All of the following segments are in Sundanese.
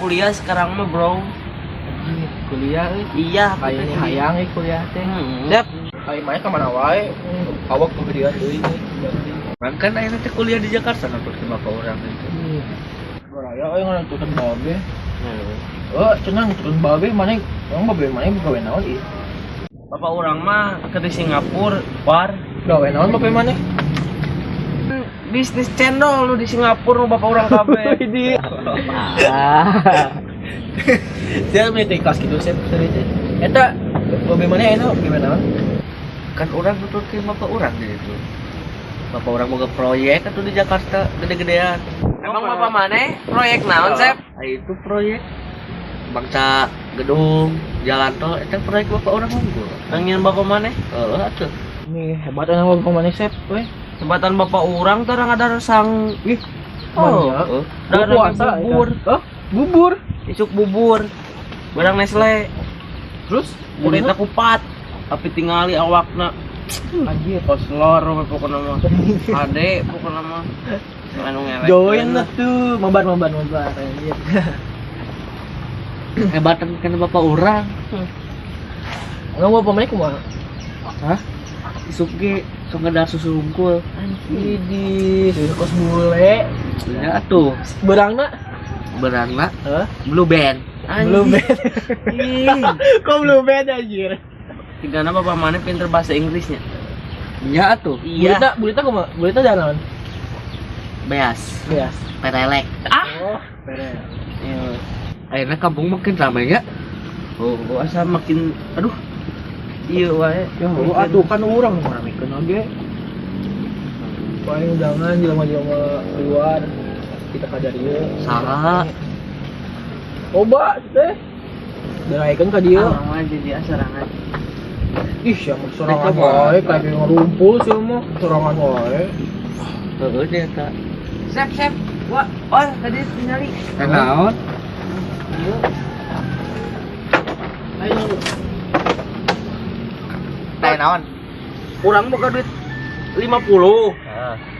Kuliah sekarang mah, bro. Anjir, kuliah euy. Iya, aku teh Kayaknya kuliah. Hayang euy kuliah teh. Sep, Kayak mana ka mana wae? Awak kegedean deui euy. Kan kan ayeuna teh kuliah di Jakarta nonton ke bapak urang itu. Baraya euy ngantukeun babe. Oh, cenah ngantukeun babe mana? Emang babe mana gawe naon ieu? Bapak urang mah ke di Singapura, war. Gawe naon babe mana? Bisnis cendol lu di Singapura nu bapak urang kabeh. Di. Dia meni kelas gitu sep tadi teh. Eta babe mana enak gawe naon? Kan urang nonton ke bapak urang di itu. Bapak urang boga proyek atuh di Jakarta gede-gedean. Emang bapak mana proyek naon, Sep? Ah, itu proyek bangsa gedung, jalan tol, itu proyek bapak urang unggul. Pengen bapak mana? Heeh atuh. Nih hebat emang bapak mana sep euy. Jembatan bapak urang terang ada sang. Ih, Oh, banyak. Heeh. Darah Puasa bubur. ya. Oh, bubur. Isuk bubur. Barang Nestle, Terus muridna kupat. Tapi tingali awakna anjir. Koslor we pokona mah. Ade pokona mah. Anu ngelek. Join lah tuh, mabar mabar mabar anjir. Hebatan kan bapak urang. Emang bapak mana kumaha? Hah? Isuk ge sok ngedar susu hungkul. Idi, susu kos bule. Ya atuh, Berangna? berangna Hah? Blue Band. Blue band. Kok blue band anjir? Tigana bapak mana pinter bahasa Inggrisnya? Ya atuh, Iya. Bulita, bulita kumaha? Bulita jalan naon? Beas, Beas. perelek. Ah. Oh, beres. Iya. Akhirnya kampung makin ramai ya. Oh, oh, asa makin aduh. Iya wae. Ya, oh, atuh kan urang nu ngaramekeun oge. Paling undangan jelema-jelema keluar kita kadar ieu. Saha? Loba teh. Diraikeun ka dieu. Ah, mah jadi asarangan. Ih, yang sorangan wae kayak ngumpul sih mah, sorangan wae. Heeh deh eta. Sep, sep. Wah, oh tadi tingali. Naon? Iya. Ayo. Teh naon? Urang boga duit 50.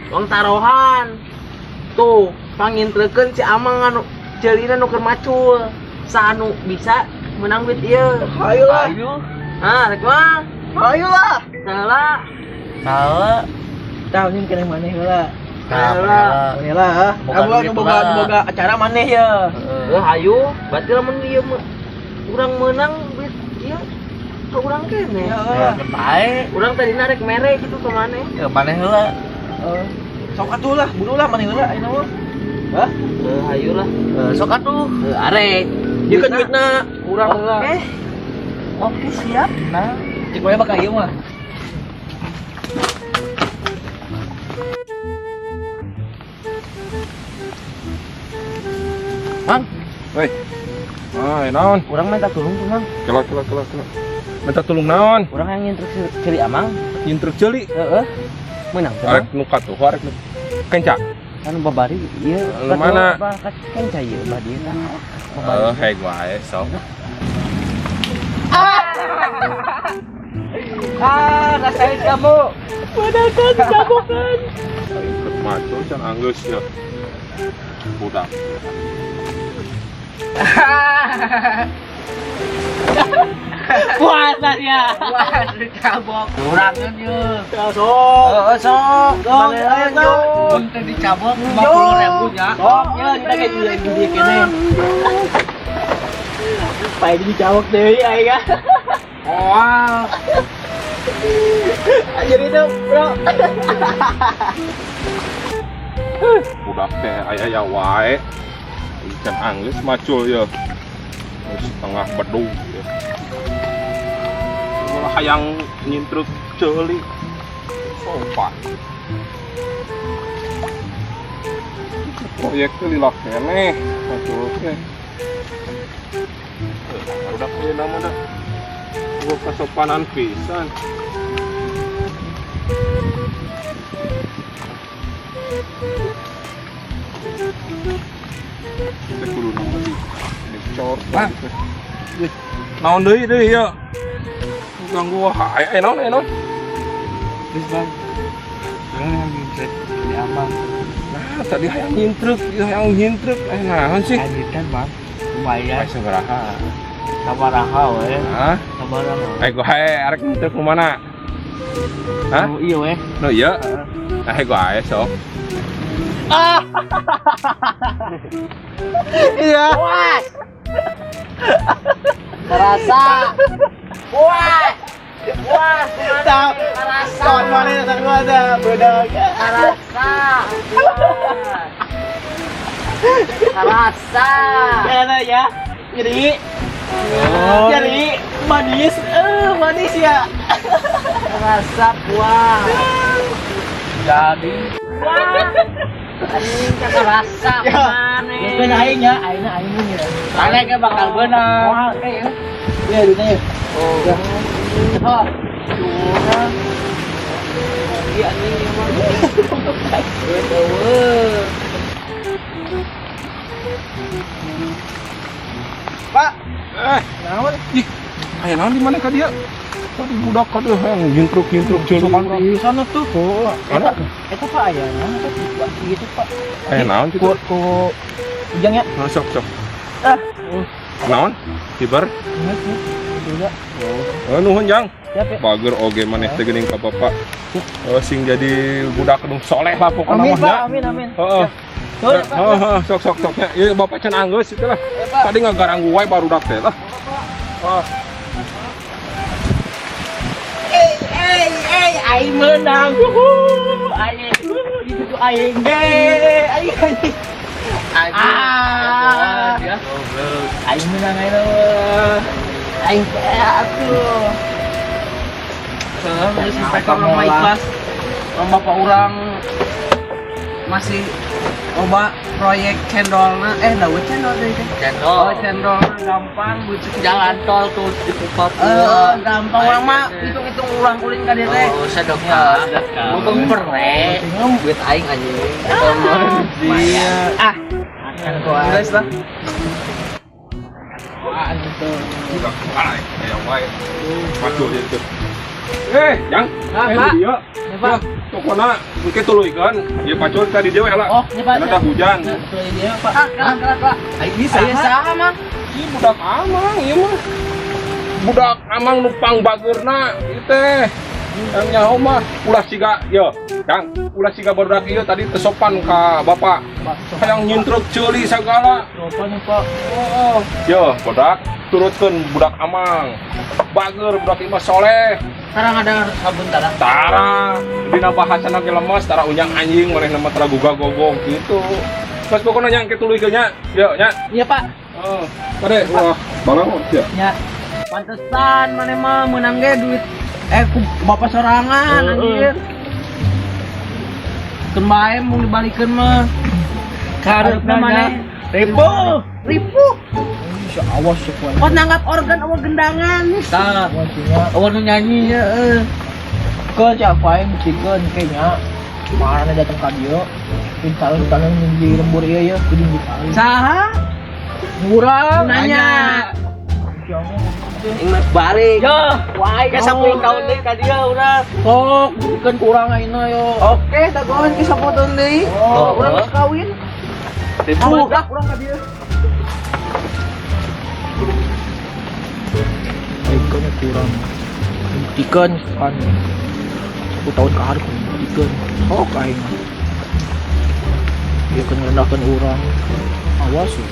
Uang taruhan. Tuh, pangintrekeun si Amang anu ceulina nu keur macul. Saanu bisa menang duit ieu. Ayo lah. Ayo. Ah, rek mah. Ayo lah. Salah. Salah. Tah ini kena maneh heula. Nah, Salah. Maneh lah. Boga Kamu duit nu boga lah. nu boga acara maneh ya. Eh, hayu, berarti lamun ieu mah urang menang duit ieu ke urang kene. Ya. Bae. Urang tadi narek mere gitu ke maneh. Ya maneh heula. Eh, sok atuh lah, buru lah maneh heula ayeuna mah. Hah? Eh, hayu lah. Sok atuh. Eh, arek. Ieu kan duitna urang heula. Oke. Oke, siap. Nah, Cek wae bakal ieu mah. Mang, Woi. Ah, naon? urang minta tolong tuh, Mang. Kela kela kela kela. Minta tulung naon? Urang yang ngintrek ceuli Amang. Nyintruk ceuli. Heeh. Menang teh, Mang. Arek nu katuh, arek nu kenca. Kan babari ieu. Lu mana? Kenca ieu bah dieu tah. Eh, heg wae sok. Ah, rasain kamu. Padakan dicabokan. Ikut macul can anggeus ya. Budak. Puasa ya. Wah, dicabok. kurangan ye. Ya sok. Heeh, sok. Sok, Mana ayo, yo. Mun teh dicabok 50.000 nya. Sok, ya kita kayak dia dia kene. Pae dicabok deui aing ah. Moal. Anjir itu, Bro. Budak teh aya ya wae. Can anggeus macul ya. Setengah bedug ya. Malah hayang nyintruk ceuli. Sopan. Proyek teh lila keneh macul teh. Udah punya nama dah. Gua kesopanan pisan. Kita kudu nama di dicor. Bang. Naon deui deui ya. Ganggu wae. Eh naon eh naon. Terus Bang. Urang yang ngintrek di Amang. Nah, tadi hayang nyintruk, hayang nyintruk. Eh naon sih? Lanjutan, Bang. Lumayan. Ai sabaraha? Sabaraha we. Hah? Sabaraha. Ai gua hae arek nyintruk nu mana? Hah? Nu ieu we. Nu ieu? Ai gua hae sok. Ah. Iya. Puas. Terasa. Puas. Puas. Tahu. Terasa. Kawan mana datang gua ada budak. Terasa. Puas. Terasa. Ya nah, ya. Jadi Oh. jadi manis, manis ya. Terasa puas. Jadi Wah. Anjing terasa Ya. mana? Bukan aing ya, aing aing ya. Mana ge bakal beunang. Wah, kayak ya. Iya, duitnya ya. Oh. Ya. Oh. Curang. Iya anjing ieu mah. Duit eueuh. Pak, Eh, naon? ih, aya naon di mana ka dia? Tadi budak ka dieu hayang nyintruk-nyintruk ceuli urang. Di sana tuh. Oh, Mana? eta Pak aya naon eta Pak gitu Pak. Aya naon Ku kitu? ku Ujang ya. Nah, sok sok. Ah. Naon? Hibar? Ingat nih. Juga. Eh, nuhun Jang. Siap ya. Bager oge maneh teh geuning ka bapak. Eh, sing jadi budak nu soleh lah pokona Amin mah Pak, nya. amin amin. Heeh. Nuhun, Pak. Heeh, heeh, sok sok sok nya. Ieu bapak can anggeus itu lah. Ya, Pak. Tadi ngagaranggu wae barudak teh lah. Ah. Eh, eh, eh, aing menang. Wuhu, aing. Itu tuh aing ge. Aing aing. Ah. Ya. Aing menang aing mah. Aing teh atuh. Heeh, geus sampai ka urang mah ikhlas. Urang bapak urang masih loba proyek cendolna eh daun cendol teh teh. Cendol. Oh, cendolna gampang bucuk Jalan tol tuh di Papua. Eh, gampang urang mah hitung-hitung urang ulin ka dieu teh. Oh, sedekah. Mumpung pere. Duit aing anjing. Iya. Ah. Akan gua. Geus lah. Apaan itu? Budak alay, aya wae. Macul ieu teh. Eh, Jang. Ah, Eh, Pak. di dieu. Ya, Pak. Ya, pokona engke tuluykeun. Ieu pacul ka di dieu we lah. Oh, ini Pak. Karena dah hujan. Tuh ini dia, Pak. Ah, kalah kalah kalah. Aing bisa. Aya saha mah? Ih, budak amang ieu mah. Budak amang nu pangbageurna ieu teh. Yang nyaho mah ulah siga yo, Kang, ulah siga barudak ieu tadi teu sopan ka bapak. Pak, Hayang nyintruk ceuli sagala. sopan nih, Pak. Oh, yo, budak turutkeun budak amang. Bager budak ieu mah soleh. Sekarang ada sabun tara. Tara, dina bahasana ge lemes, tara unyang anjing manehna mah tara gugah gogong gitu. Geus pokona nya engke tuluykeun nya. Yo nya. Iya, Pak. Oh, kade wah, barang ya. Ya. Pantesan maneh mah meunang ge duit eh ku bapak sorangan anjir. Keun bae mun dibalikeun mah. Kareupna maneh Ribu. ribu. Insya awas ya, Kok nanggap organ awa gendangan. Tah, Kuncinya awan nu nyanyi. Iya, eh. ke siapa yang buktikan kayaknya mana datang ka dieu pintalan di lembur ieu ya kudu dikali Saha? urang Nanya. Aing mah balik. Yo, Wah, ke 10 tahun deui ka dieu urang. sok buktikan kurang ayeuna yo. Oke, dagoan ke 10 tahun deui. Oh, Urang geus kawin. Ribu. Budak urang ka dieu. Buktikan kurang buktikan kan 10 tahun ke hareup buktikan sok aing dia kan ngerendahkan orang awas ya.